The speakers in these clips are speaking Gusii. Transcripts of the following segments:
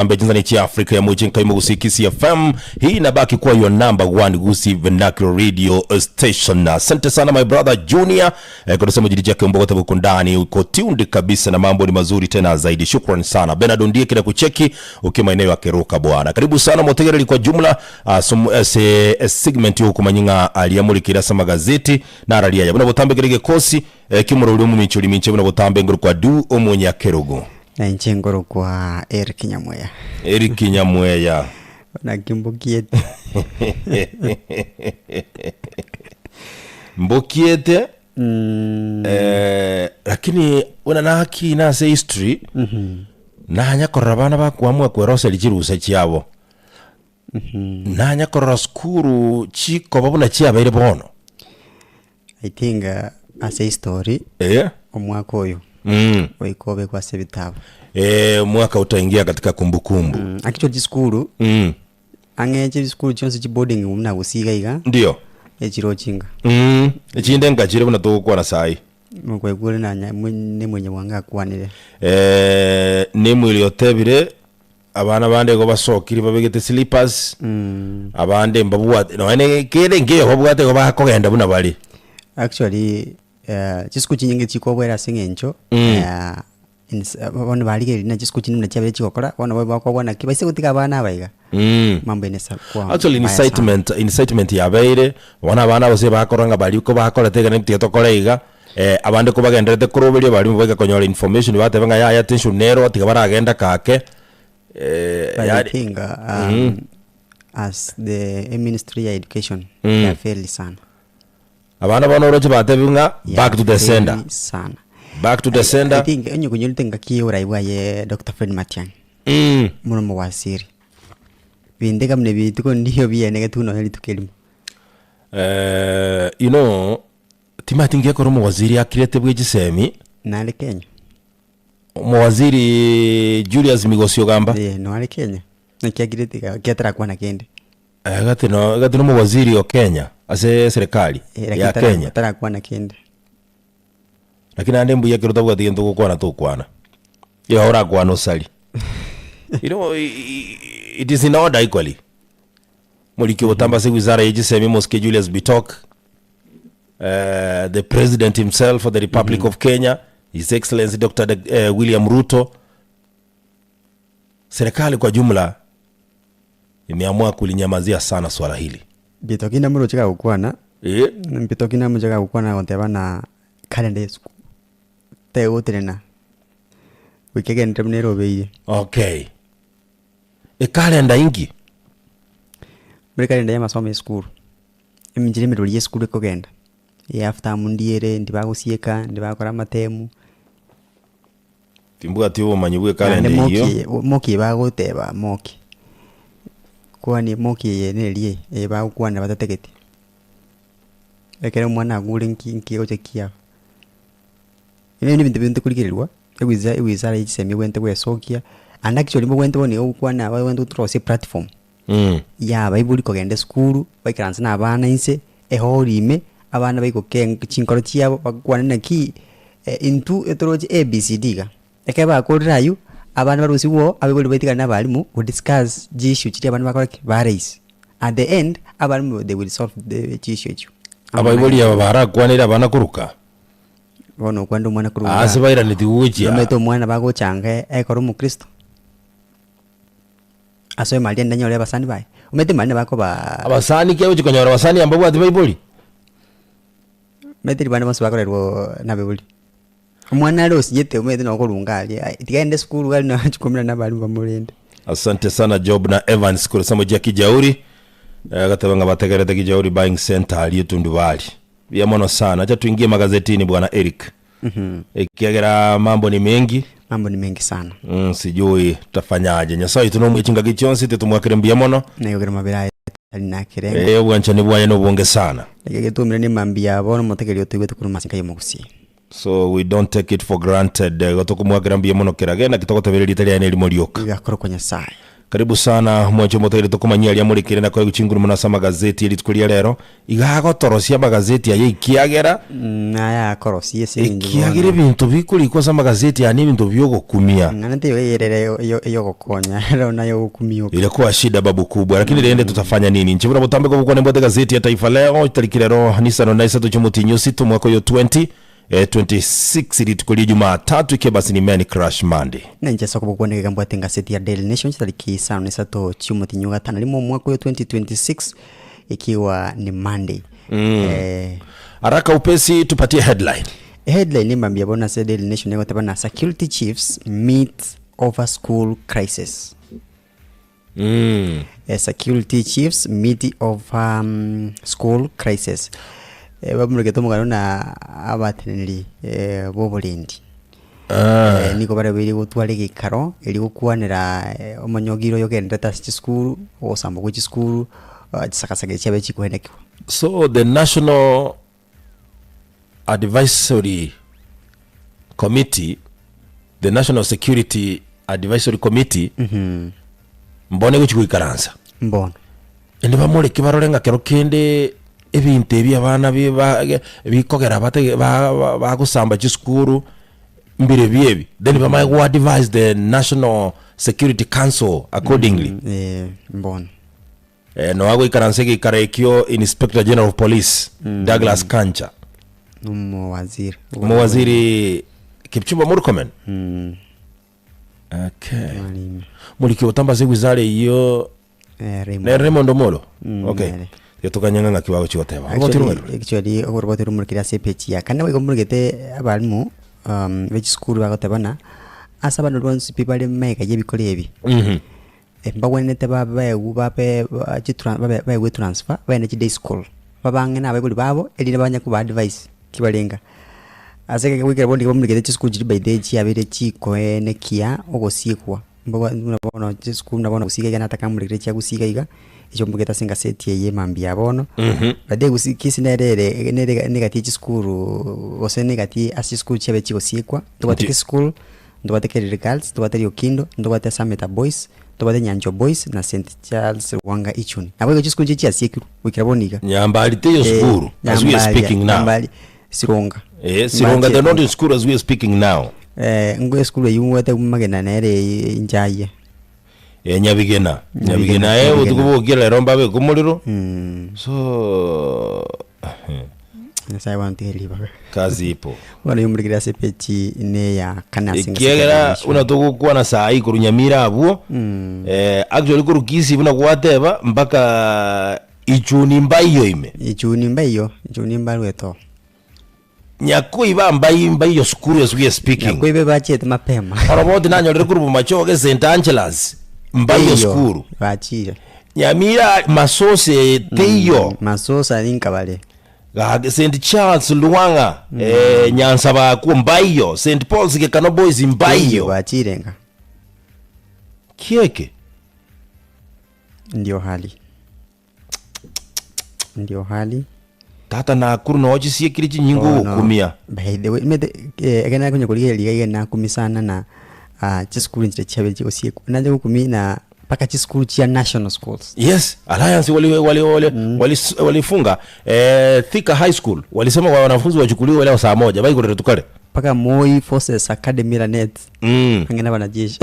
Ambe chinzani chia Afrika ya moche nkaimo gusii Kisii FM. Hii inabaki kuwa your number one Gusii Vernacular Radio Station. Asante sana my brother Junior. Eh, kutoka mjini chake Mbogo huko ndani uko tuned kabisa na mambo ni mazuri tena zaidi. Shukrani sana. Bernard Ondieki na kucheki ukiwa maeneo ya Keruka bwana. Karibu sana motegereri kwa jumla uh, sum, eh, se, eh, segment huko manyinga aliamulikira sa magazeti na aralia ya. Buna botambe kirege kosi eh, kimururi omumichuri minche buna botambe nguru kwa du omunyakerugo. Na inche nkorokwa Eric Nyamweya. Eric Nyamweya. Naki mbokiete. Mbokiete Mm. eh, lakini buna nakina ase history nanya korora abana bakwamua kweroseri chirusa chiabo nanya korora sukuru chikoba buna chiabeire bono I think uh, ase history eh? omwaka oyo mm. goika obekwe ase ebitabu Eh, mwaka utaingia katika kumbukumbu mm. Actually chisukuru mm. ang'e chisukuru chionsi chiboarding buna gusii iga iga Ndio echirochinga mm. Echinde ngachire buna togokwana sai Mokoigure na nya- mwe- ne mwenye bwange akwanire eh, nemwiri otebire abana bande igo basokire babegete slippers mm. abande mbabwate nonya ne kere nkeyo babwate igo bakogenda buna bare Actually eh, chisukuru chinyinge chikobwera ase eng'encho Mm. eh, ins- eh, bono barigereria na chisukuru chinde buna chiabere chigokora bono babe bakobua naki baise gotiga abana aba iga Mm. mambo ene sa kwa Actually mbaya sana. incitement incitement yabeire bono abana gose bakorora ng'a baria ko bakorete iga tiga tokore iga eh, abande kobagenderete koroberia barimu baika konyora information bateba ng'a yaya tension nero tiga baragenda kake eh, But I yaani think uh, um, as the ministry ya education Mm. yafeli sana Abana bono oroche batebiwe ng'a back to the sender. Yafeli sana Back to the I sender. think onye konyorete ngaki ya oborai bwaye Dr. Fred Matiang'i Mm. buna omowaziri binde kama na ebituko ndiyo biaenegetwe nonya rituko erimo. Eh, you know, timanyeti ngekora omowaziri akirete bwe chisemi. Nare Kenya. Omowaziri Julius Migosi Ogamba. Eh, noare Kenya. Naki akirete iga, ki atarakwana kende. Eh, gati no gati no omowaziri o Kenya ase serikali Eh, lakini ya tara- Kenya. tarakwana kende. Lakini naende mbuya ekero otabwati gento ogokwana tokwana. Igo orakwane osari. You know, i- i- it is in order equally. Moriki ogotamba ase wizara ye chisemi Mosike Julius Bitok, eh, the president himself of the Republic of Kenya, His Excellency Dr. De, eh, William Ruto, serikali kwa jumla imeamua kulinyamazia sana swala hili. Mbitoki namoroche gagokwana, Eh, mbitoki namoche gagokwana goteba na calendar y'esukuru tegotenena goika egenderere buna erobeire. okay. Ekalenda inki? Buna ekalenda y'amasomo y'esukuru, eminchera emerori y'esukuru ekogenda, ehalf term ndiere, ndibagosieka, ndibagokora amatemu. Timbwati obomanyi Naende bw'ekalenda eyio. moki moki bagoteba moki, kwani moki eye neria eye, eye bagokwana batategeti. Ekero omwana agure nki nki egocha kiaba. Ebi nebinto binte korigererwa, ewiza ewizara ya chisemi ebwenerete gwesokia, and actually mbobwenerete bono iga gokwana babwenerete gotorosia eplatform Mm. ya abaibori kogenda esukuru, baikaranse na abana inse, ehall ime, abana baigoke enk chinkoro chiabo, bakwane naki intwe etoroche ABCD iga. Ekero bakorire aywo, abana barusigwe oo, abaibori baitigane na abalimu, go discuss chiissue chiria abana bakora ki? Ba raise. At the end, abalimu they will solve the chiissue echio. Abaibori aba barakwanere abana koruka Bono okwande omwana korwa igaa, ase bairanetigwe gochia nomanyete omwana bagochanga ekero omokristo. Ase emari ende nyore abasani baye, omanyete emari nabo akobaa Abasani ki agochia konyora abasani aba mbabwati baibori? Omanyete tari bande bonsi bakorerwa nabaibori. Omwana are osinyete omanyete nokorunga aria, ai tiga aende esukuru aria noo achie koumera na abalimu bamorende. Asante sana Job na Evans korwa ase omochie Kijauri eh, gateba ng'a bategerete Kijauri Buying Center aria Tundubari. Buya mono sana. Acha tuingie magazetini bwana Eric. Ekiagera mambo ni mengi. Mambo ni mengi sana. Mm, sijui tutafanyaje. Nyasaye oito nomuya chingaki chionsi titomwakere mbuya mono. Naigokera amabera aye tari nakerengo. Eh, obwanchani bwaye nobonge sana. Naki getumire ne mambia ya bono omotegereria otoigwete korwa ase enka y'omogusii. So we don't take it for granted. Igo tokomwakera mbuya mono kerage naki togotebera erieta riaye nerimo rioka. Iga akorokwa Nyasaye. Karibu sana mwanche omotegereri tokomanyia aria morekire na koegwa chinguru mono ase amagazeti erituko ria rero. Iga agotorosia amagazeti aya ekiagera Naya akorosia ase eng'encho ekiagera bono. ebinto bikorikwa ase amagazeti aya nebinto biogokumia. Ng'a teiyo eyerere eyogokonya ero naye ogokumioka. Itakuwa shida babu kubwa lakini rende tutafanya nini inche buna botambe kobokwana mbwate gazeti ya Taifa Leo tariki rero nisano na isato chiomotienyi osito omwaka oyo 20 eh, 26 rituko ria Jumatatu eke basi ni Men Crush Monday. Na inche ase okobokwana iga mbwate engaseti ya Daily Nation chitariki isano na isato chiomotienyi o gatano rimo omwaka oyo 2026 Ikiwa ni Monday. Eh, Haraka upesi tupatie headline. headline mambia bono ase Daily Nation egoteba na security chiefs meet over school crisis. Mm. Eh, security chiefs meet over um, school crisis. Eh, bamuregete omogano na abateneneri eh, boborendi. Ah. Eh, nigo barebeire gotwara egeikaro erio gokwanera eh, omonyogiro oyo ogenderete ase chisukuru, ogosamba gwe chisukuru, ah, chisagasaga echi chiabe chikoenekigwa. So the National Advisory Committee, the National Security Advisory Committee, mbono egochi goikaransa. Mbono. Ende bamoreke barore ng'a kero kende ebinto ebi abana bi ba ge bikogera batege ba ba bagosamba chisukuru mbirebio ebi, then bamanye go advise the national security council accordingly. Eh, mbono. Eh, noa goikaransa egeikaro ekio inspector general of police Douglas Kancha, Omowaziri. omowaziri Kipchumba Murkomen. Okay. Mwalimu. Moriki otamba ase ewizara eyio Eh, Raymond. Ne Raymond Omolo? Mm, Okay. nere. Tiga tokanye ng'a ng'aki bagochia goteba. Actually, Oboti rong'airwe. actually oroboti rumurikire ase epeji ya kane boigo murigete abalimu um, be chisukuru bagotebana ase abana bonsi pi bare magega ya ebikoro ebi Mhm. eh, mbagwenerete babewu babe ba chitra babe baegwe transfer bagende chi day school babang'e na abaibori babo erinde banye koba advise ki barenga. Ase ekero goikera bono nigo bamurigete chisukuru chiria by the way chiabeire chikoenekia ogosiekwa. Mbogo buna bono chisukuru buna bono gusii iga natakamorekire chia gusii iga iga, echio mbugete ase engaseti eye mambia ya bono, by the way gusii kisii nere ere nere negati ya chisukuru gose negati ase chisukuru chiabe chigosiekwa, ntobwate Nti- Kisii-school, ntobwate Kereri Girls, ntobwate Riokindo, ntobwate Sameta Boys, ntobwate Nyanchwa Boys na St Charles Lwanga Ichuni. Nabo igo chisukuru nchiria chiasiekirwe goikera bono iga. Nyambari teiyo Eh, sukuru as we are Nyambaria, speaking now. Nyambari, Sironga. Eh, Sironga they're not in school as we are speaking now. Eh, ngwe esukuru eywo ngwete magena nere inchaye. Eh, Nyabigena. Nyabigena, Nyabigena eh Nyabigena. otuko bokia rero mbabe komorero. Mm. So Nyasaye wantiga ribaga. kazi ipo. Bono yomurikire ase epeji ine ya kane ase engaseti ya Ekiagera Nation. buna togokwana saa hii korwa Nyamira abwo eh, actually korwa Kisii buna gwateba mpaka Ichuni mbaiyo ime. Ichuni mbaiyo, ichuni mbarwete oo. Nyakoiba mbai mbaiyo sukuru as we are speaking. Nyakoiba bachete mapema. Oroboti nanyorire korwa Bomachoge St Angelas mbaiyo Teiyo, sukuru. Bachire. Nyamira Masose teiyo. Masosa ari nkabare. Gaki St Charles Lwanga eh, Nyansa bakwo mbaiyo. St Paul's Gekano Boys mbaiyo. Bachire nka. Kieke. Ndio hali. Ndio hali. Tata Nakuru noo chisiekire chinyinga Bono, ogokumia. by the way, mete eh, ekero nakonya korigereria iga iga nakumia sana na ah, chisukuru nchire chiabeire chigosiekwa. Nacha gokumia na mpaka chisukuru chia national schools. Yes, Alliance wali wali wali wali walifunga eh, Thika High School walisema wa wanafunzi wachukuliwe leo saa moja baigorere tukare. Mpaka Moi Forces Academy Lanet Mm. ang'e na abanajeshi.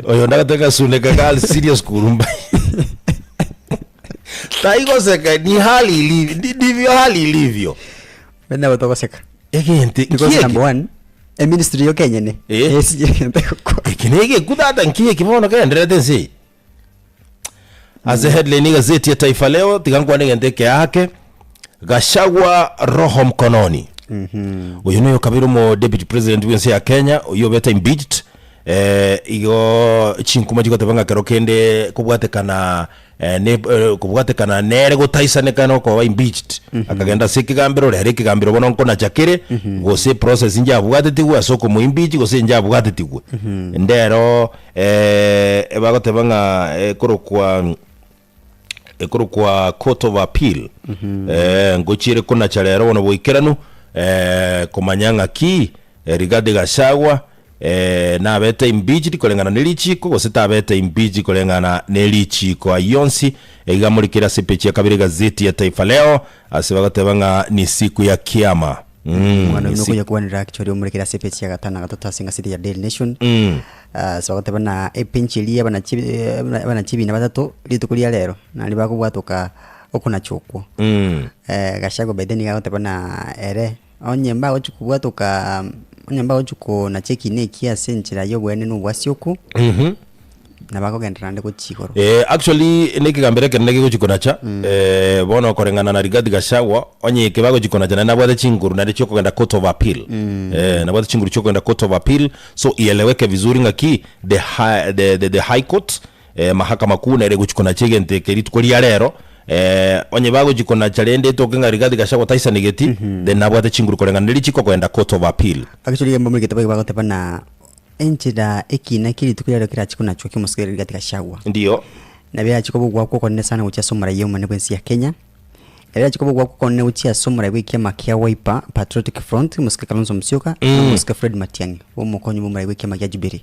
Oyo ndagateka suneka ka serious kurumba. Taigoseka ni hali ilivyo, ndivyo hali ilivyo. Bende nabo togoseka. Egente Because kieke. number one, eministry yo kenyene. Eh. Esijegente gokora. Eki negeku tata nkieki bono kenderete ense. Ase headline igazeti ya Taifa Leo tiga nkwane egento eke ake Gachagua roho mkononi. Oyo noyo okabeire omo deputy president bw'ense ya Kenya oyio obete impeached eh, igo chinkuma chigoteba ng'a kero kende kobwatekana eh, ne, eh, kobwatekana nere gotaisaneka nokoba impeached akagenda ase ekegambero rero ekegambero bono nkonacha kere gose process njabwatetigwe ase okomoimpeach gose njabwatetigwe ndero eh, ebagoteba ng'a ekorokwa ekorokwa court of appeal eh, ngochiere konacha rero bono boikeranu eh, komanya ng'aki eh, Rigathi Gachagua. Eh, nabete impeached koreng'ana ne richiiko, gose tabete impeached koreng'ana ne richiiko. Ayio onsi iga amorikire ase epeji ya kabere egazeti ya Taifa Leo, ase bagoteba ng'a ni siku ya kiama. Mm, Omwana ni oino siku. okonya kwanera actually omorekere ase epeji ya gatano na gatato ase engaseti ya Daily Nation. Mm. Ah, ase bagoteba na epenchi eria y'abanachi eh, abanachi ebina batato rituko ria rero nari bakobwatoka okonacha okwo. Mm. Eh, Gachagua by then nigo agoteba na ere Onye mbagochia kobwatoka, onye mbagochia konacha ekiina ekiya ase enchera y'obweene na obwasioku, nabo akogenderera naende gochia igoro. Eh, actually nekegambero ekenene kegochia konacha eh, bono koreng'ana na Rigathi Gachagua onye eke bagochia konacha naende nabwate chinguru naende chiokogenda court of appeal eh, nabwate chinguru chiokogenda court of appeal so ieleweke vizuri ng'aki the high, the, the, the high court Eh, mahakama kuu nere egochia konacha egento eke rituko ria rero, eh, onye bagochia konacha rende etoke ng'a Rigathi Gachagua taisanegeti, then nabwate chinguru koreng'ana ne richiko kogenda court of appeal. Actually iga mbamorigete boigo bagoteba na enchera ekina kia rituko riarero kerachie konachwa kia omosike Rigathi Gachagua. Ndio. Nabo erachie koba ogwakwa okonene sana gochia ase omoraia omonene bwensi ya Kenya, erachie koba ogwakwa okonene gochia ase omorai bwa ekiama kia Wiper Patriotic Front omosike Kalonzo Musyoka, na omosike Fred Matiang'i bwa omokonyi bwa omorai bwa ekiama kia Jubilee.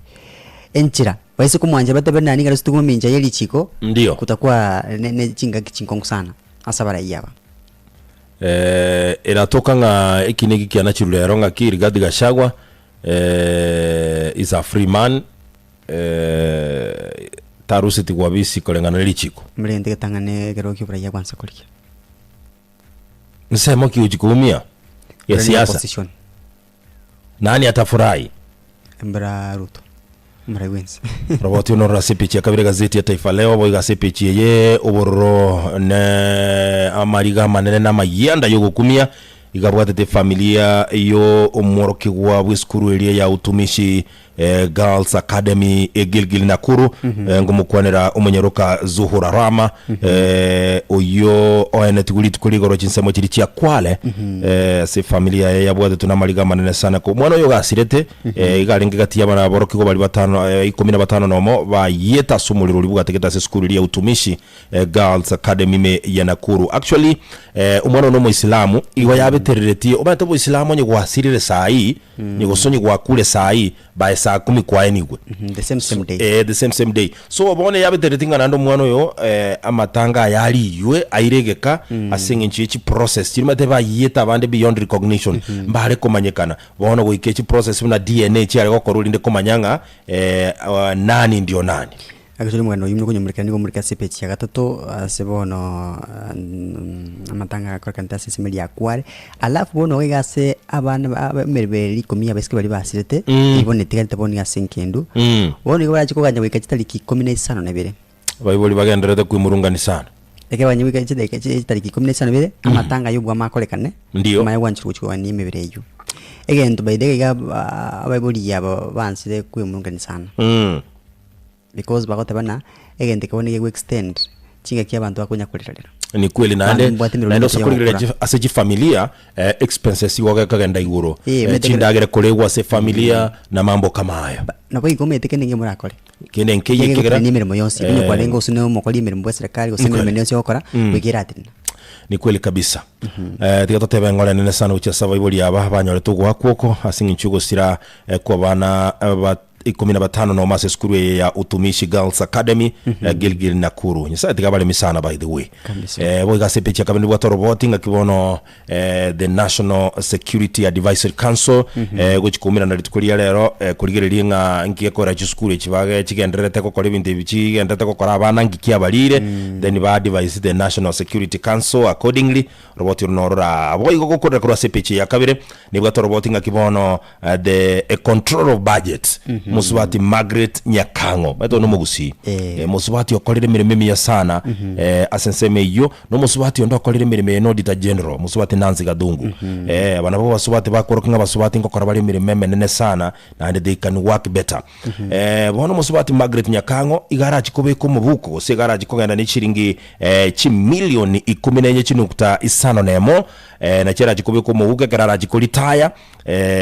Enchera, baise komwancha batebe nani ekero ase mamincha ye richiko, Ndio. kutakuwa ne ne chingaki chinkong'u sana ase abaraiyo aba. Eh, eratoka ng'a ekina eki kianachirwe rero ng'aki Rigathi Gachagua eh, is a free man eh, tarusetigwe abisi koreng'ana ne richiko. Murente getang'ane ekero kia oboraiyo agwansa korigia. Nsemo ki ochi koumia ya Ore ne siasa? opposition. Nani atafurahi? Embura Ruto, omorai bwensi. Roboti onorora ase epeji ya kabere egazeti ya Taifa Leo boigo ase epeji eye obororo ne amariga amanene na amayianda yogokumia iga abwatete efamilia yo omworokigwa bw'esukuru eria ya utumishi eh, Girls Academy e Gilgil Nakuru eh, ngomokwanera omonyaroka Zuhura Rama eh, oyio oenetigwe rituko rigoro chinsemo chiri chia Kwale eh, ase efamili yaye yabwatetwe namariga amanene sana ko omwana oyo ogasirete eh, iga arenge gati y'abana aborokigwa bari batano eh, ikomi na batano nomo bayete ase omorero oria bwategete ase esukuru eria ya utumishi eh, Girls Academy ime ya Nakuru actually eh, omwana oyo nomoisilamu igo yabetereretie omanyete oboisilamu onye gwasirire saii mm. Gose onye gwakure saii by saa kumi kwaenigwe Mm, the same same day. Eh, the same same day so bono yabetereti ng'a naende omwana oyo eh, amatanga aya ariywe aire egeka ase eng'encho ye chiprocess chiri omanyete bayiete abande beyond recognition mbare komanyekana bono goika echiprocess buna DNA chiare gokorwa erinde komanya ng'a eh, ah, nani ndio nani. Actually omogano oyio nokonyomoreka nigo omoreka ase epeji ya gatato ase bono amatanga agakorekanete ase ensemo eria ya Kwale. Alafu bono iga ase abana ba aba emeroberi ikomi abaiseke baria basirete, eyio bono etigarete bono iga ase enkendu, bono nigo barache koganya goika chitariki ikomi na isano na ibere. Abaibori bagendererete kwimurungani sana. Ekero baganya goika chidaika chi chitariki ikomi na isano na ibere, amatanga aya obwamo akorekane, Ndio. amanye gwancherwa gochia kogania emebere eyio. Egento by the way iga abaibori aba baanchire kwemurungani sana. Because bagoteba ng'a egento ekio bono nigo extend chingaki abanto bakonya korerarera. Ni kweli naende Abanto mbwate emeremo naende ase ya korigereria gokora. chi ase chifamilia eh, expenses igo gekogenda igoro Eh, eh, omanyete kere- chindagera koregwa ase efamilia na mambo kama ayo Ba- nabo igo omanyete kende nge morakore. kende nkeiyo Nigo ekegera egotenenia emeremo yonsi, onye kwarenge gose na omokori emeremo bwa eserekari gose emeremo ende yonsi ogokora, goika eratenena. Ni kweli kabisa eh, tiga totebe ng'ore nene sana gochia ase abaibori aba banyorete ogoakwa oko ase eng'encho yogosira eh, kwa abana eh, ba ikomi na batano nomo ase esukuru eye ya Utumishi Girls Academy eh, Gilgil Nakuru. Nyasaye tiga abaremi sana by the way. Kabisa. Eh, boigo ase epeji ya kabere nibwate oroboti ng'aki bono eh, the National Security Advisory Council eh, gochi koumerana rituko ria rero eh, korigereria ng'a nki gekogera chisukuru echi bage chigendererete gokora ebinto ebi chigendererete gokora abana nki kiabarire then ba advise the National Security Council accordingly Roboti oro norora boigo gokorera korwa ase epeji ya kabere nibwate oroboti ng'aki bono eh, the a control of budget mosubati Margaret Nyakang'o omanyete oyo nomogusii Eh. Eh, mosubati okorire emeremo emiya sana eh, ase ensemo eyio na omosubati onde okorire emeremo eye na auditor general mosubati Nancy Gathungu eh, aba nabo abasubati bakorokia ng'a abasubati ngokora bare emeremo emenene sana naende they can work better Eh, bono omosubati Margaret Nyakang'o iga arachi kobeka omobuko gose iga arachi kogenda ne chiringi eh, chimilioni ikomi na enye chinukta isano na emo eh, nachio arachi kobeka omobuko ekero arachi koritaya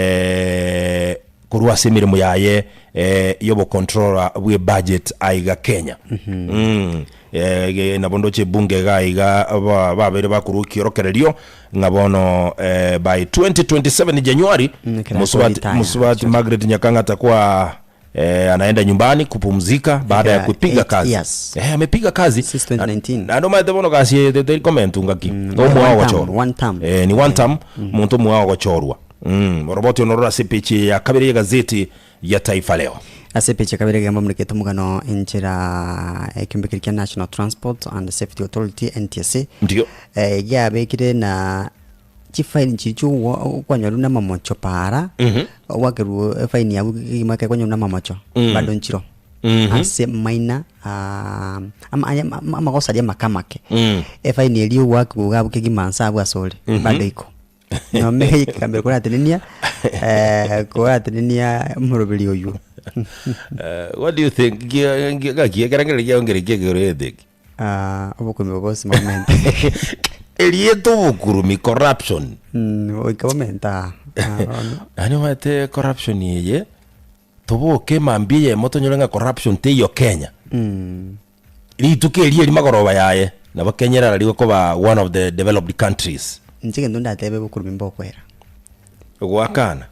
eh, korwa ase emeremo yaye eh, y'obocontroller bwe budget aiga Kenya. Mm. Eh, nabo ndoche ebunge iga iga ba- babeire bakorwa ekiorokererio ng'a bono eh, by 2027 January Mm, ekero mosubati, akoretire, mosubati sure. Margaret Nyakang'ata kwa eh, anaenda nyumbani kupumzika baada ya Ekera kupiga eight kazi years. eh, amepiga kazi Since 2019. na ndo maete bono gasi ete teri komentu ngaki Mm, no omwao one term, gochorwa one term. eh, ni one term omonto omwao gochorwa mm, oroboti onorora ase epeji ya kabere ya gazeti ya Taifa Leo. Ase epeji ya kabere egegambo morekete omogano enchera ekeombe keria kia National Transport and Safety Authority, NTSA, Ndio. eh, giabekire na chifaini chiria chiogwa okwanyorwa na amamocho paara, gwakerwa efaini yago kegima ekero kwanyorwa na amamocho bado nchiro. Ase minor ama aya ama amagoso aria amake amake, efaini eria ogwakigwa iga abwo kegima nse abwo asore, bado iko. Nome ekegambero koratenenia koratenenia omoroberi oywo. Eh, what do you think gaki ekerengererio kiao nkere ki ekero gete eke? Ah, obokurumi obo bosima bomente. Erieta obokurumi corruption. Goika bomente aa. Ah, bono. Yaani omanyete corruption eye, toboke mambia eyemo tonyore ng'a corruption teiyo Kenya. Rituko erio erio magoroba yaye, nabo Kenya erararigwe koba one of the developed countries. Inche egento ndatebe bokurumi mbokwera. Goakana.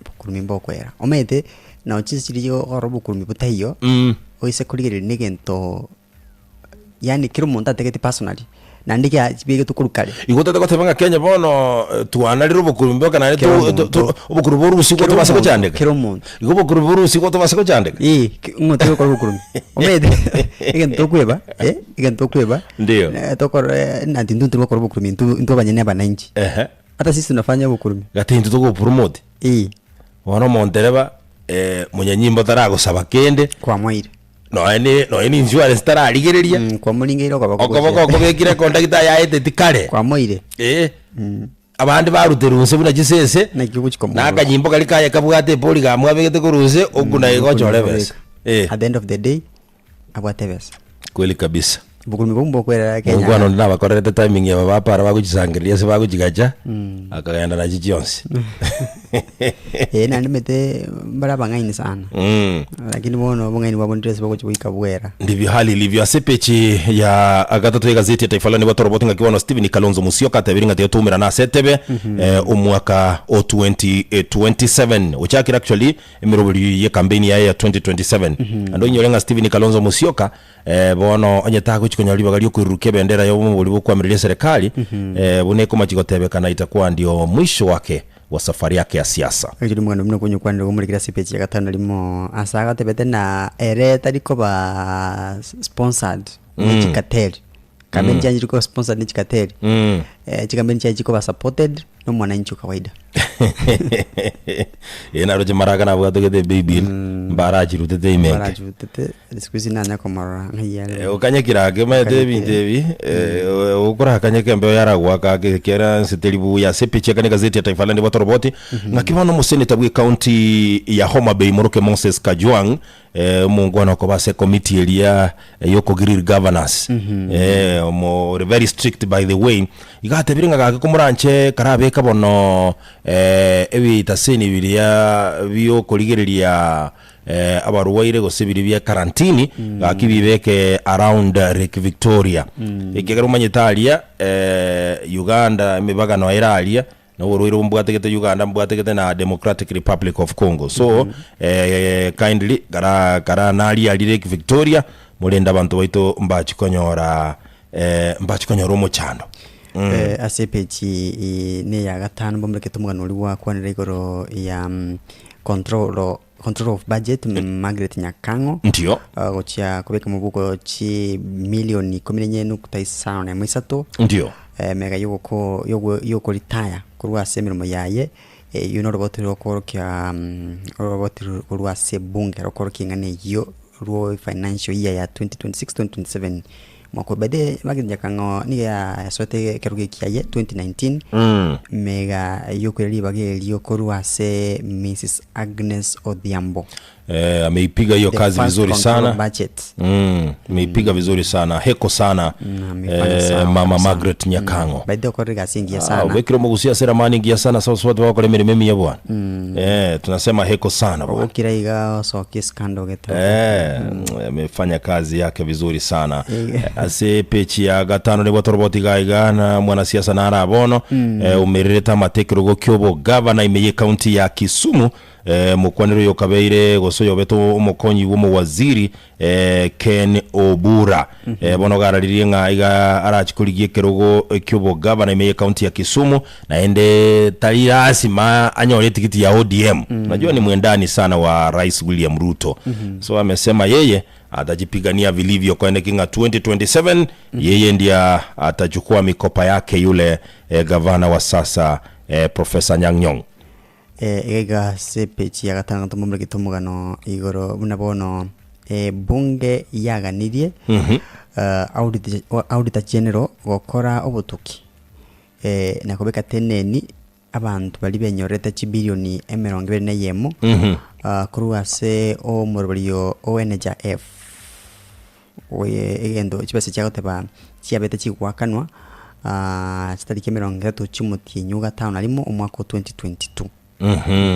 Bokurumi mbokwera. Omanyete nonye chinse chiria chigokora obokurumi botaiyo, oise korigereria na egento yaani kera omonto atagete personally, naende kia chibegetwe korwa kare. Igo otagete goteba ng'a Kenya bono twanarire obokurumi mpaka naende Kera to- to- to- omonto. obokurumi borusigwe Kera tobase omonto, gochandeka? kera omonto. Igo obokurumi borusigwe tobase gochandeka? Ee, ki- ng'o togokora obokurumi. Omanyete egento tokweba, eh, egento tokweba, Ndiyo. tokore nati intwe ntiri gokora obokurumi intwe intwe abanyene abananchi. Ehe. Hata sisi tunafanya obokurumi. Gati intwe togopromote. Ee. Bono omontereba monyanyimbo taragosaba kende. Kwamoeire. Nonya ne nonya ne insurance tararigereria. Mm, kwamoringeire okoboko Okoboko gochia. okobekire econductor ayaeteti kare. Kwamoeire. Eh. Abande baruterwa inse buna chisese, Naki ogochia na komorora. akanyimbo karia kaye kabwate epori gamwabegete korwa inse, okwo naye gochora ebesa. Eh. At the end of the day, abwate ebesa. Kweli kabisa. Obokurumi bobwo mbokwerera Kenya. Omokwana onde nabakorerete timing aba bapara bagochisangereria ase bagochigacha, akagenda nachio chionsi. Eh, naende omanyete mbare abang'aini sana. Lakini bono obong'aini bwabo ndire ase bogochia goika bwera. Ndivyo hali ilivyo ase epeji ya gatato y'egazeti ya Taifa Leo nigo toroboti ng'aki bono Stephen Kalonzo Musyoka atebire ng'a tiga toumerane ase etebe eh, omwaka o 2027 ochakire actually emeroberio ye campaign yaye ya 2027 Naende oinyore ng'a Stephen Kalonzo Musyoka eh, bono onye tagochi konyora ribaga riokoirurukia ebendera y'obomobori bw'okoamereria eserekari eh, buna ekomachi gotebekana itakuwa ndio mwisho wake wa safari yake ya siasa. Ekero omoganda buna okonyokwanera omorekire ase epeji ya gatano na rimo ase agatebete na ere tari koba sponsored ne chikateri. Campaign chiaye chiri koba sponsored ne chikateri. Chicampaign chiaye chikoba supported na omwananchi o kawaida. Ee naroche maraka nabwatogete ebible mbarachirutete imenke. Barachirutete siku hizi nanya komorora ng'ai are Eh, okanyekire ake omanyete ebinto ebi eh, okorakanyeka embeo yaragwaka ake ekiagera nse teri buya ase epicha eka na egazeti ya Taifa Leo nigo toroboti ng'aki bono omoseneta bwe ekaunti ya Homa Bay Moroke Moses Kajwang eh, omongwana okoba ase ekomiti eria ey'okogiriri governors eh, omo ore very strict by the way iga atebire ng'a gaki komoranche karabeka bono eh, ebitaseni biria biokorigereria abarwaire gose biria bia karantini gaki bibeke around Lake Victoria ekiagera omanyete aria Uganda emebagano ere aria na oborwaire obo mbwategete Uganda mbwategete na Democratic Republic of Congo so kindly kara kara naria aria Lake Victoria morende abanto baito mbachi konyora mbachi konyora omochando. Ase epeji ne ya gatano mbomorekete omogano oria gwakwanera igoro ya control Control of Budget Margaret Nyakang'o Ndio. gochia kobeka mobuko chi milioni ikomi na enye nukta isano na emo isato Ndio. mega yogoko yogo yokoritaya korwa ase emeremo yaye eyio noroboti rokorokia oroboti korwa ase ebunge rokorokia eng'ana eyio rwo financial year ya 2026 2027 mwaka by the way Margaret Nyakang'o nigo yasoete ekerogo ekiaye 2019 mega yokoira ribaga erio korwa ase Mrs Agnes Odhiambo. Eh, ameipiga hiyo The kazi first vizuri control sana budget. mm, ameipiga vizuri sana heko sana Mm, amefanya eh, sawa mama kabisa. Margaret Nyakang'o By the way, okorire egasi engiya Ah, sana. ubekire omogusia ase ramani ngiya sana sawa twakora emeremo emiya bwana eh, tunasema heko sana bwana Ogokira iga osokia scandal gete. Eh, amefanya kazi yake vizuri sana ase pechi ya gatano nibwo toroboti iga iga na mwanasiasa nara bono eh, umererete amatekerogo kiobogavana ime ye county ya Kisumu eh, mokwanero oyo okabeire gose oyobete omokonyi bw'omowaziri eh, Ken Obura eh, bono gararirie ng'a iga arachi korigia ekerogo kiobogavana ime ye county ya Kisumu naende tari lasima anyore etigiti ya ODM Unajua ni mwendani sana wa Rais William Ruto so amesema yeye atajipigania vilivyo koeneki ng'a 2027 yeye ndiye atachukua mikopa yake yule eh, gavana wa sasa eh, Professor Anyang' Nyong'o. Eh, iga iga ase epeji ya gatano tomomoregete omogano igoro buna bono ebunge yaganirie eh, audit, auditor general gokora obotuki eh, na kobeka teneni abanto baria benyorete chibilioni emerongo ebere na eyemo ah, korwa ase omoroberio o NHIF oye egento chibesa chiagoteba chiabete chigoakanwa chitariki emerongo etato chiomotienyi o gatano na rimo omwaka o 2022.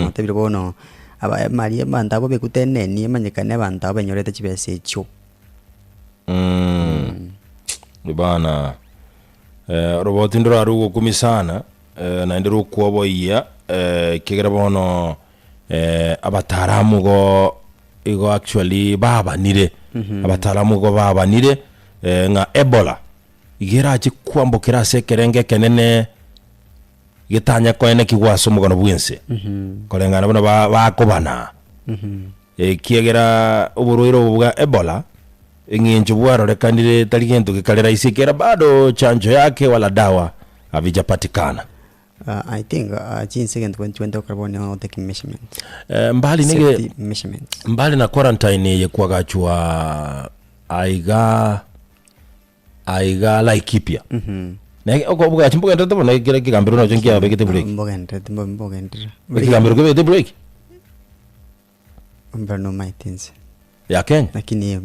Mwatebire bono aba emari abanto abwo bekute eneni emanyekane abanto abwo benyorete chibesa echio. Bana eh, oroboti ndorare ogokumia sana eh, naende rokwoboyia eh, ekiagera bono eh, abataalamu igo igo actually babanire abataalamu igo babanire eh, ng'a Ebola iga erache kwambokera ase ekerengo ekenene getanya koenekigwa ase omogano bw'ense koreng'ana buna ba- bakobana ekiagera oborwaire obo bwa Ebola eng'encho bwarorekanire tari gento gekare rahisi ekiagera bado chanjo yake wala dawa havijapatikana. I think chinse egento gwendi gokora bono nigo gotake measurement. Eh, mbali nige Safety measurements. mbali na quarantine eye kwagachwa aiga aiga Laikipia Na oko obogachi mbogenderete bono ekere ekegambero nacho nkiabegete break Mbogenderete mbo- mbogenderera. ekegambero kebegete break Mbere nomaete inse. ya Kenya Lakini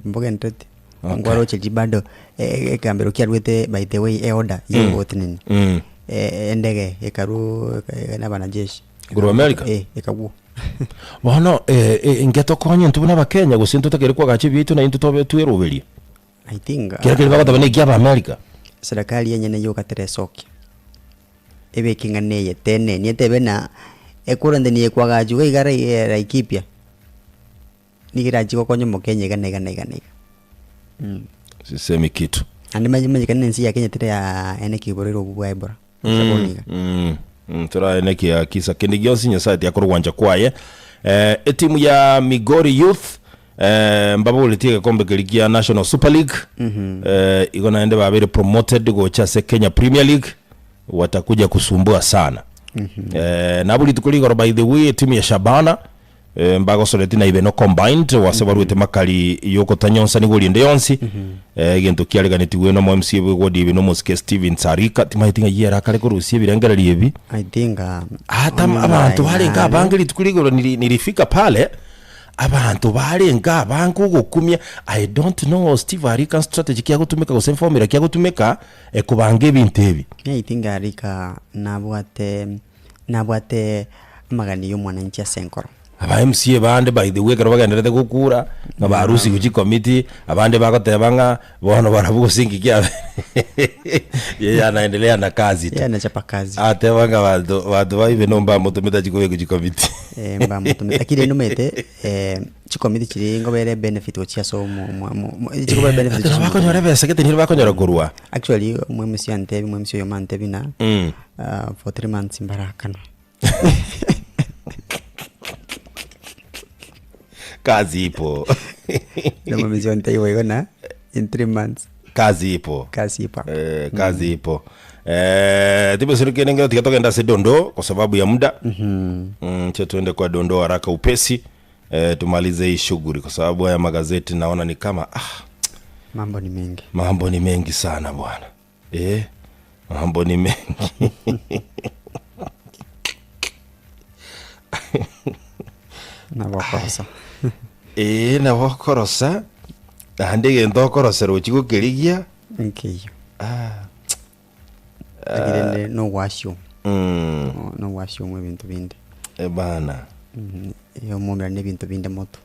mbogenderete. Okay. Nkwarocheria bado ekegambero kiarwete by the way eorder yogotenenia. Mm. Endege ekarwa na abanajeshi. Korwa America? Eh, ekagwa. Bono eh, eh, inke tokonye intwe buna abakenya gose ntotakeire kwagacha ebiaito na intwe tobe tweroberie. I think Kera keri bagoteba na ekia abaamerika. Serikali enyene yoka teresokia ebeke ng'a neye teneni etebe na ekorenteni ekwagachwa iga iga rai Laikipia nigo erachie gokonya omokenya iga na iga na iga na iga mh. Sisemi kitu. Naende manye manyekane na ense ya Kenya teri aa ene kiborero obwo bwa Ebola gose bono iga. Mm, mm, toraene kia kisa kende gionsi Nyasaye tiakora ogwancha kwaye. Eh, etimu ya Migori Youth eh, mbaboretie egekombe keria kia National Super League eh, igo naende babeire promoted gocha ase Kenya Premier League watakuja kusumbua sana eh, nabo rituko rigoro by the way etimu ya Shabana eh, mbagosoreti na Ibeno combined wase baruete makari yokotanyonsa nigo rinde yonsi eh, egento kiareganetigwe nomo MC bwegodi ebi nomosike Steven Sarika timaeti ng'a yera akare korusia ebirengererio ebi I think Ata onye abanto naye barenge nare- abange rituko rigoro niri- nirifika pale abanto barenge abange ogokumia I don't know Steve Arika strategy ki agotumeka gose formula ki agotumeka ekobanga ebinto ebi. I think Arika nabwate nabwate amagani ya omwananchi ase enkoro. Aba MCA bande by the way ekero bagendererete gokura ng'a barusigwe chikomiti abande bagoteba ng'a bono barabwo gose inki kiabe yeye anaendelea na kazi tu. Yeye anachapa kazi. Ateba ng'a banto banto baibe no mbamotomete achie kobekwa chikomiti. Eh, mbamotomete lakini rende omanyete eh, chikomiti chiria ngobere benefit gochia ase omo omo omo chikobera benefit Ekero gochia ase bakonyora ebesa gete nero bakonyora korwa. Actually omo MC antebi omo MC oyomo antebi ng'a Mm. ah, for 3 months mbarakanwe. Kazi ipo. Omo MC antebi boigo ng'a in 3 months Kazi ipo. kazi ipo hapo. Eh, kazi ipo. Eh, tibosiri kende ngero tiga togenda ase dondoo kwa sababu ya muda. Mm, che tuende kwa dondoo haraka upesi. Eh, tumalize hii shughuli kwa sababu haya magazeti naona ni kama ah, Mambo ni mengi. mambo ni mengi sana bwana. Eh, mambo ni mengi. Nabo okorosa. Ee nabo okorosa, naende egento okorosera ochie gokerigia, Nkeiyo. Lakini rende nogwasio, nogwasio ebinto binde. Ebana. Omoumerane na ebinto binde moto.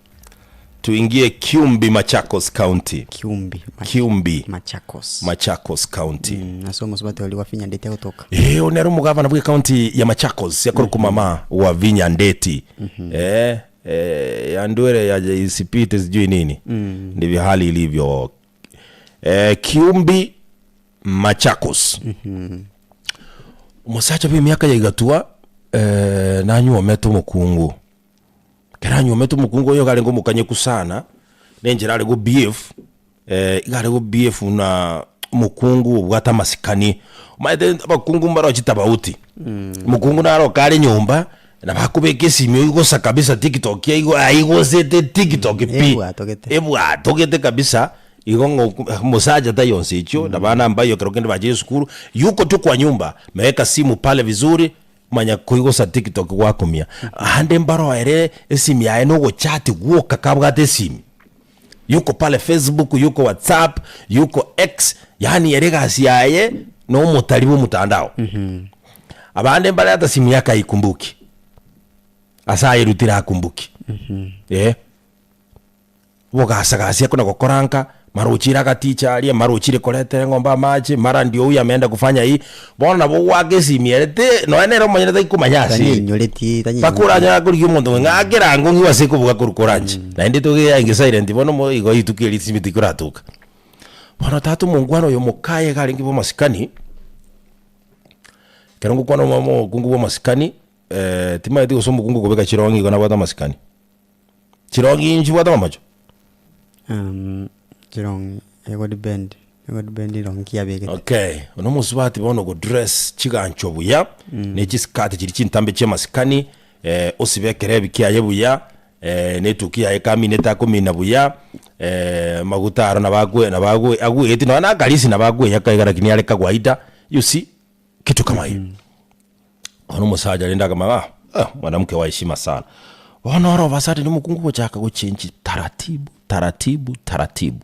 Tuingie Kiumbi Machakos County. Kiumbi. Kiumbi. Machakos. Machakos County. Mm, ase omosubati oria Wavinya Ndeti agotoka. Eh, oyo nere omogavana bwe county ya Machakos yakorokwa mama Wavinya Ndeti. Eh, eh, ya ndwere ya isipite sijui nini. Ndivyo hali ilivyo. Eh, Kiumbi Machakos. Omosacha bw'emiaka ya igatua eh, nanyuomete omokungu. Ekero anyuomete omokungu oyo iga arenge omokanyeku sana, na enchera are go behave, iga are go behave buna omokungu obwate amasikani. Omanyete abakungu mbaro chitabauti, omokungu naro okare nyomba, nabo akobeka esimi oigosa kabisa tiktok aigo aigosete tiktok pi, Ebwatogete. ebwatogete kabisa, igo ng'a omosacha taiyo nse echio, na abana mbayo ekero kende bachire esukuru, yuko tu kwa nyumba, ameweka simu pale vizuri, Manya koigosa tiktok gwakumia. Ande mbaroere esimi yaye nogochati gwoka kabwate esimi. Yuko pale Facebook, yuko WhatsApp, yuko X, yaani ere egasi yaye nomotari bwomotandao. Abande mbare hata simu yake haikumbuki. Ase ayerutire hakumbuki. Eh. Obogasagasi akona gokora nka, mara ochire agaticha aria, mara ochire koretera eng'ombe amache, mara ndio huyu ameenda kufanya hii, bono nabo ogoaka esimi ere te nonya nere omonyene taikomanya ase ere. Tanyenyoreti, Mpaka tanyenyoreti. oranyare korigia omonto ng'a ng'a ekerango ng'iwe ase ekobuga korwa koranche. Naende togeange silent bono mo igo rituko eri esimi tikoratoka. Bono tata omongwana oyo mokaye iga arenge bwa amasikani, ekero ngokwana omo omokungu bwa amasikani, timanyeti gose omokungu okobeka chirong'i igo nabwate amasikani. Chirong'i nchibwate amamocho? Chirong'i ego depend, ego depend erong'i ki abegete. Okay, one omosubati bono ogodress chiganchwa buya, ne chiskirt chiria chintambe chia amasikani, osibe ekerebi kiaye buya, na etuki yaye ekaminete akomina buya, amaguta aro nabo akwe nabo agwe agweti nonya na akarisi nabo akweyaka iga lakini are kawaida, you see, kitu kama hiyo. Bono omosacha rende akamanya ng'a ah, mwanamke wa heshima sana. Bono oro obasati na omokungu gochaka gochenji taratibu taratibu taratibu.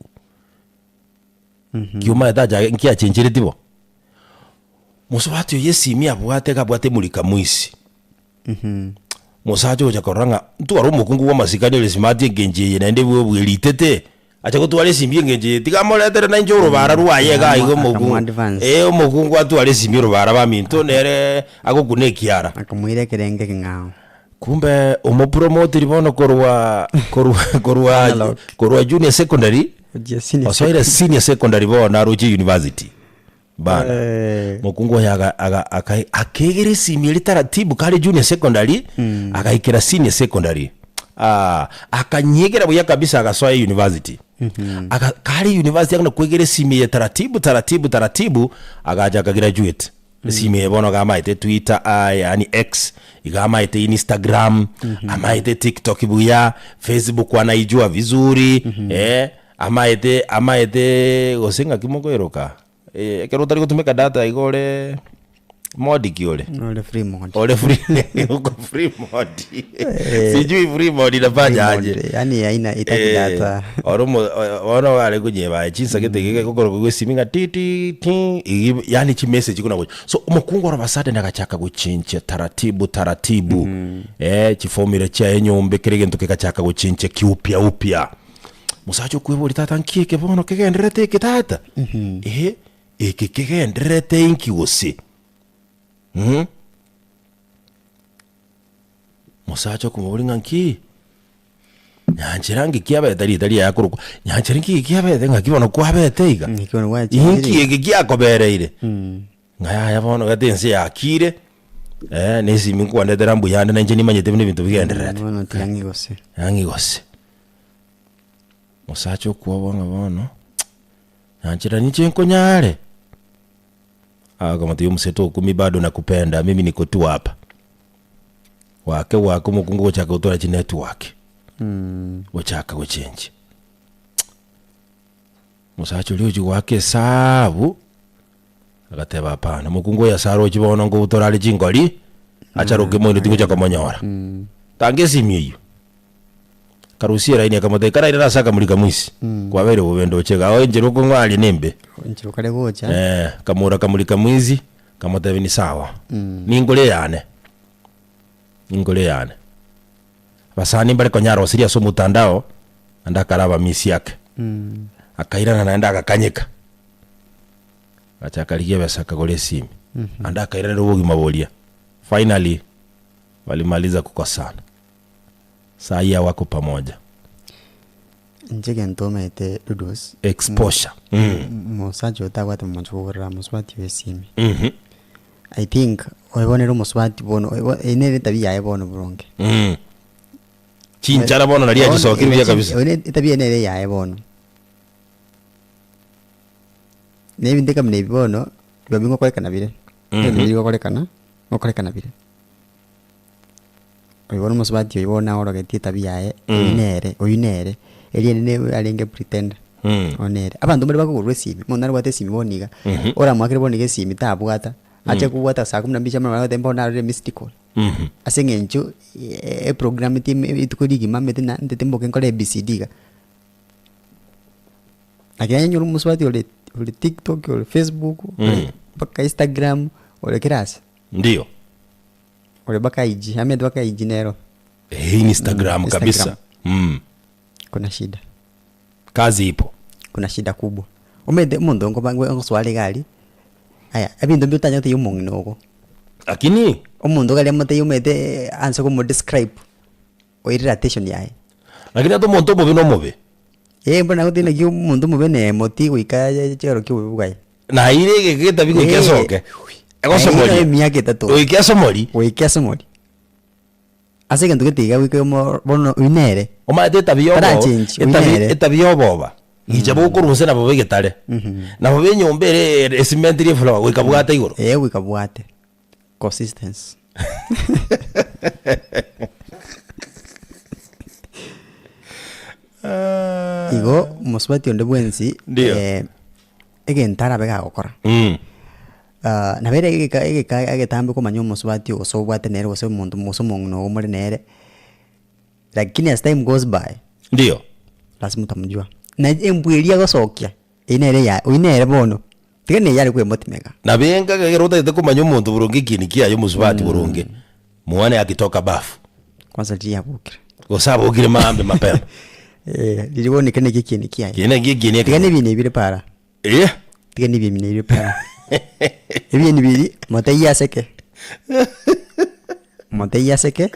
Ki omanyete achake nkiachenchereti bo? Mosubati oyo esimi abwate iga abwate emurika mwisi. Mosacha ogocha korora ng'a ntware omokungu bwa amasikani ore smart engencho eye naende bwe bweritete, acha gotwara esimbi engencho eye tiga amoretere nainche orobara rwaye iga iga omokungu Akamu-advance. eh omokungu atware esimbi orobara baminto nere agokuna ekiara. Akamoira ekerenge ekeng'ao. Kumbe omopromotiri bono korwa korwa korwa Analog. korwa junior secondary Gochia senior osoire senior secondary bono aroche university. Bana, Eh. mokungu oyo aga aga aka akegera esimi eria taratibu kare junior secondary, agaikera senior secondary. Ah, akanyegera buya kabisa agasoa university. Aka kare university akona kwegera esimi eye taratibu taratibu taratibu, agacha akagraduate. Esimi eye bono iga amaete Twitter, ah, yaani X, iga amaete Instagram, amaete TikTok buya, Facebook anaijua vizuri, eh, amaete amaete gose ng'aki mokoiroka. Ekero otari gotumeka data igo ore mode ki ore? Ore free mode. Ore free uko free mode. Sijui free mode inafanya aje. Mode, yaani haina haitaki Eh, data. oro omo- o- bono bare konyeba chinsa gete iga egokoroka gwa esimi ng'a ti ti ti igi yaani chimessage kona gocha. So omokungu oro basade nagachaka gochenchia taratibu taratibu. Eh, chifomira chiaye nyomba ekere egento kegachaka gochenchia kiupya upya. Mosacha okweboria, Tata, nki eke bono kegendererete eke, tata? Ehe, eke kegendererete inki gose? Mh. Mosacha okomoboria ng'a nki? Nyanchera nki kiabete rieta riaye akorokwa, Nyanchera nki eke kiabete ng'aki bono kwabete iga? Naki bono gwachenchire Inki iga? eke kiakobereire? Ng'a yaya bono gete ense yakire, na esimi nkwandetera mbuya ande nainche nimanyete buna ebinto bigendererete. Bono tiga ng'igose. Ang'igose. Mosacha okwoboa ng'a bono, nyanchera ninche nkonyare? Akamotebia omoseto okwo mi bado nakupenda, mimi niko tu hapa. Gwake gwake omokungu gochaka gotora chinetwork, gochaka gochenjia. Mosacha oria ochia goaka esabu, agateba hapana, omokungu oyo ase aroche bono nkobutora are chingori, acharoke moino tingocha komonyora. Tanga esimi eyio. Karusia eraini akamotebia, Karairane ase akamurika mwisi, kwabeire bobe ndoche iga. Ao enchera okong'aa aria nembe. Enchera okare gocha. Eh, kamura akamurika mwizi, kamotebia ni sawa, ningore eyane, ningore eyane. Abasani mbare konya arosirie ase omotandao, naende akaraba misi ake. Akairana naende agakanyeka, agachaka rigia ebesa akagora esimi, naende akairanera obogima boria. Finally, walimaliza kukosana. Sai hawako pamoja. Inche egento omanyete Dudos, Exposure. Mm. omosacha oyo tabwate omochie kogorera mosubati oyo esimi. Mhm. I think oyo bono ere omosubati bono oyo bo eye nere etabia yaye bono boronge. Mm. Chinchara bono naria Bono achisokire buya ebe chi- kabisa. oyo ne etabia nere yaye bono. Na ebinto kama ebi bono, biba bigokorekana bire, ebinto Mhm. bigokorekana, gokorekana bire. Oyo bono omosubati oyo bono aorogetie etabia yaye, oyio nere, oyio nere, erio ere ne arenge pretender, oyo nere. Abanto mbare bakogorwa esimi, omonto nare obwate esimi bono iga, oramoakere bono iga esimi tabwata, ache kobwata saa kumi na mbili chia marogoba agoteba bono narorire missed call. Ase eng'encho eprogrametie rituko rigima omanyete na ntete mboke nkore ABCD iga. Lakini onye onyore omosubati ore ore tiktok, ore facebook, ore mpaka instagram, ore kera ase. Ndio. Ore mpaka IG, amanyete mpaka IG nero. Eh, Instagram Mm, kabisa. Instagram. Mm. Kuna shida. Kazi ipo. Kuna shida kubwa. Omanyete omonto nkoba ngosoa are iga aria, aya ebinto mbire otanyare gotebia omong'ina ogo. Lakini Omonto iga aria amotebie omanyete anse komodescribe, oirire attention yaye. Lakini ata omonto omobe na omobe. Eh, mbuna nagotebia naki omonto omobe na emoti goika chioro kia obobe bwaye. Naire egeka getabi goika Eh, esoke. naire Egosomoria. emiaka etato. Goika esomori. Goika esomori. Ase egento gete iga goika omo bono oyio nere. Omanyete etabi ya oboba, Tarachenchi, oyio etabi nere. etabi ya oboba, gicha bokorwa inse nabo begetare. Nabo be enyomba ere ere esimentiri efloor goika bwate igoro. Eh, goika bwate. Consistency. Igo mosubati onde bwensi Ndio. eh, egento arabe gagokora Mm. nabo ere egeka egeka egetambe komanya omosubati gose obwate nere gose omonto gose omong'ina ogo more nere, lakini as time goes by, Ndio. lazima utamjua. Na embwa eria agosokia, eywo nere eyaye oywo nere bono, tiga neywo are koemotimeka. Nabo enka ekero otagete komanya omonto boronge ekieni kiaye omosubati boronge, muone akitoka bafu. Kwanza riria abokire. Gose abokire maambia mapema. Eh, riria bono ekero nakio ekieni kiaye. Ekieni nakio ekieni Tiga ekero. nebieni ebire para. Eh. Tiga nebieni ebire para. Ebieni biri, motebie aseke. Motebie aseke,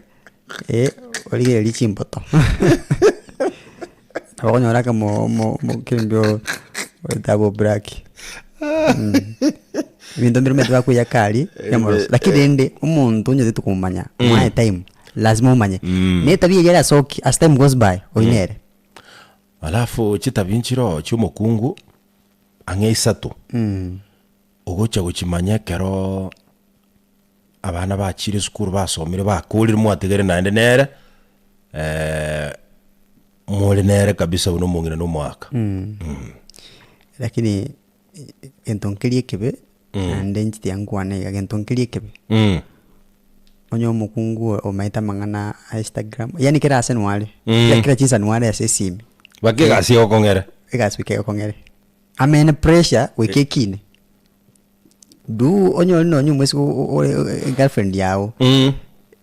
eh, origererie chimboto. Nabo okonyora akamo mo mokembio oetabo black. Ebinto mbire omanyete bakoiyaka aria, yamoroso. Lakini rende, omonto onyarete tokomomanya, mwaye time, lazima omanye. Na etabia eria erasoki as time goes by, oyio nere. Alafu chitabi nchiroo chia omokungu ang'e isato, ogocha gochimanya ekeroo abana bachire esukuru basomire bakorire mwatigere naende nere more nere kabisa buna omong'ina na omoaka. Lakini egento nkeria ekebe, naende inche tiga nkwane iga, egento nkeria ekebe, onye omokungu omaete amang'ana a instagram, yaani kera ase noare, kera kera chinsa noare ase esimi. Baka egasi egokong'ere. Egasi goika egokong'ere, amene pressure goika ekine, du onyore nonye omosike o- ore egirlfriend yago,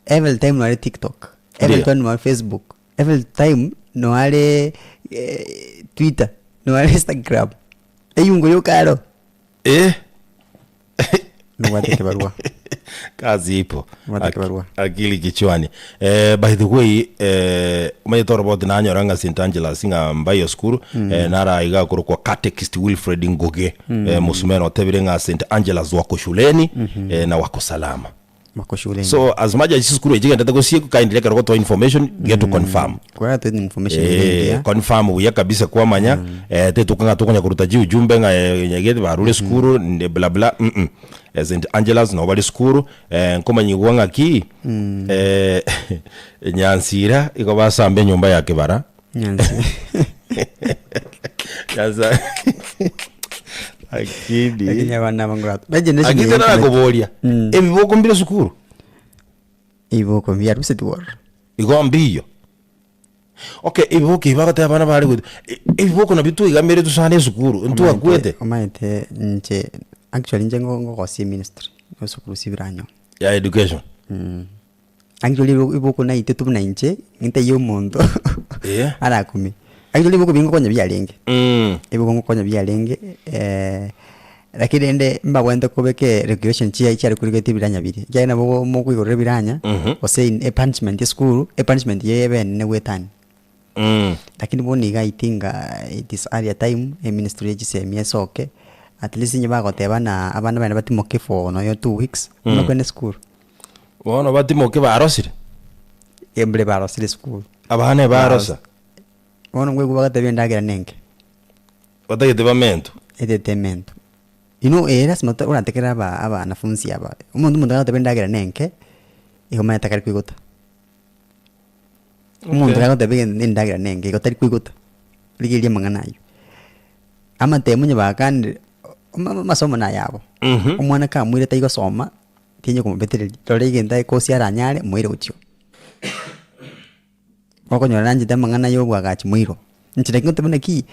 every time noare tiktok, every Ndio. time noare facebook, every time noare twitter, noare instagram, eyungo yoka aro. Eh. Nobwate ekebarua. Kazi ipo. Nobwate ekebarua. Akili kichwani. Eh, by the way, eh, omanyete oroboti nanyora ng'a St. Angela's ng'a mbayo school, eh, nara iga akorokwa Catechist Wilfred Ngugi, eh, Musumeno otebire ng'a St. Angela's wako shuleni, eh, na wako salama. Wako shuleni. So as much as chisukuru echi chigendete gosiekwa kindly ekero gotoa information get to confirm. Kwara toe information ere Eh, engiya. confirm buya kabisa kwamanya eh, tetuka ng'a tokonya koruta chiujumbe ng'a eh, nyagete barure esukuru nde bla bla mm mm. Eh, St Angela's nabo bare esukuru eh, nkomanyigwa ng'aki eh, Nyansira igo basamba enyomba ya kibara Nyansi. Nyansa akidi Lakini abana aba ngora- Ba generation akidi eye tena nakoboria Mm. ebiboko mbire esukuru Ebiboko mbiaruseti bororo. Igo mbiyo. Okay, ebiboko ebi bagoteba abana bare goetwa, ebiboko nabio twaigameretwe sana esukuru, ntwakwete. Omanyete inche actually inche ngogosia eministry ya esukuru sibiranyo. Ya education. Actually ebiboko naitete buna inche, ntaiyo omonto Eh. arakumie. Actually ebiboko bingokonya biarenge, ebiboko ngokonya biarenge lakini rende mbabwenerete kobeka eregulation chiaye chiare korigete ebiranya biria, ekiagera nabo mokoigorera ebiranya, gose in epunishment esukuru, epunishment eye ebe enene goetania. Lakini bono iga I think it is earlier time, eministry ya chisemi esoke, at least onye bagoteba ng'a abana baye batimoke for nonye 2 weeks, buna kwende esukuru. Bono batimoke barosire? Mbare barosire esukuru. Abana ebarosa? Bono nkoigwa bagateba endagera nenke. Batagete bamentwe? Etete ementwe. Inwe eh lasima orategerere aba abanafunsi aba, omonto omonto agoteba endagera nenke, igo omanyete akare koigota. Omonto Okay. agoteba egento endagera nenke igo tari koigota, rigereria amang'ana aywo. Amatemo onye bakanire, amasomo nayabo, omwana kamoire taigosoma, tinya komobetereria, rora egento aekosi aranyare moire gochia oo. Okonyora nanchete amang'ana ya obwagachi moiro, inche naki ngoteba naki,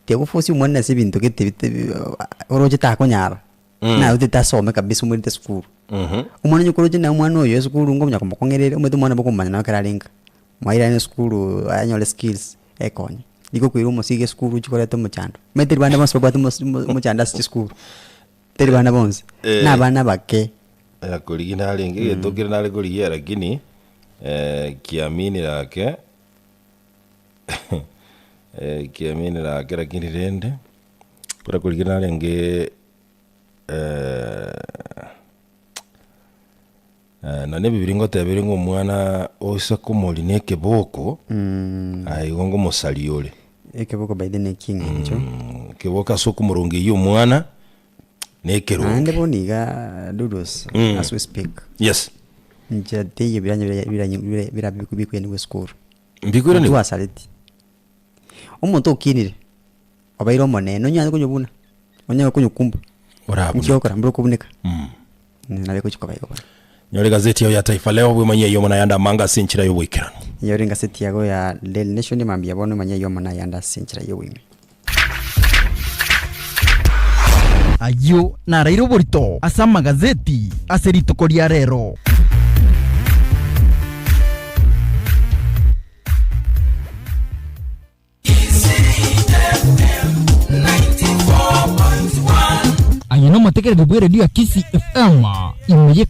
tiagofosia omwana ase ebinto gete bite oroche takonyara, naye otete asome kabisa omoirete esukuru. Omwana onye koroche naye omwana oyo esukuru nkonya komokong'ereria, omanyete omwana bokomanya nabo ekero are nka, mwairane esukuru anyore skills ekonye. Nigo okoira omosigo esukuru ochie koreta omochando, omanyete tari bande bonsi babwate omosi omochando ase chisukuru, tari bana bonsi, na abana abake. Korigia narenge egento kere nare korigia lakini kiamini rake kiamini rake lakini rende kore korigia narenge nonye ebibiria ngoteberia ng'a omwana ose komorina ekeboko, aye igo ngomosaria ore. Ekeboko by the way na ekeng'encho. Ekeboko ase okomorongeyia omwana. Naende nekeronge. bono iga Dodos, as we speak, Yes. inchera teiyo ebiranya bira- bira- bira- birabe bikoenigwa esukuru. Mbikoiranigwe? Ntwasareti. Omonto okinire, obeire omonene, onyare konyobuna, onyare konyokumba, Orabune. nki ogokora? Mboro okobuneka. Nabo egochi koba igo bono. Nyora egazeti yao ya Taifa Leo bwemanyie ayio amo nayande amange ase enchera y'oboikeranu. Nyora engaseti yago ya Daily Nation mambia bono omanye ayio amo nayande ase enchera y'oboime. Ayio naraire oborito ase amagazeti ase rituko ria rero. Aye nomotegereri bw'eredio ya Kisii FM, ime ye.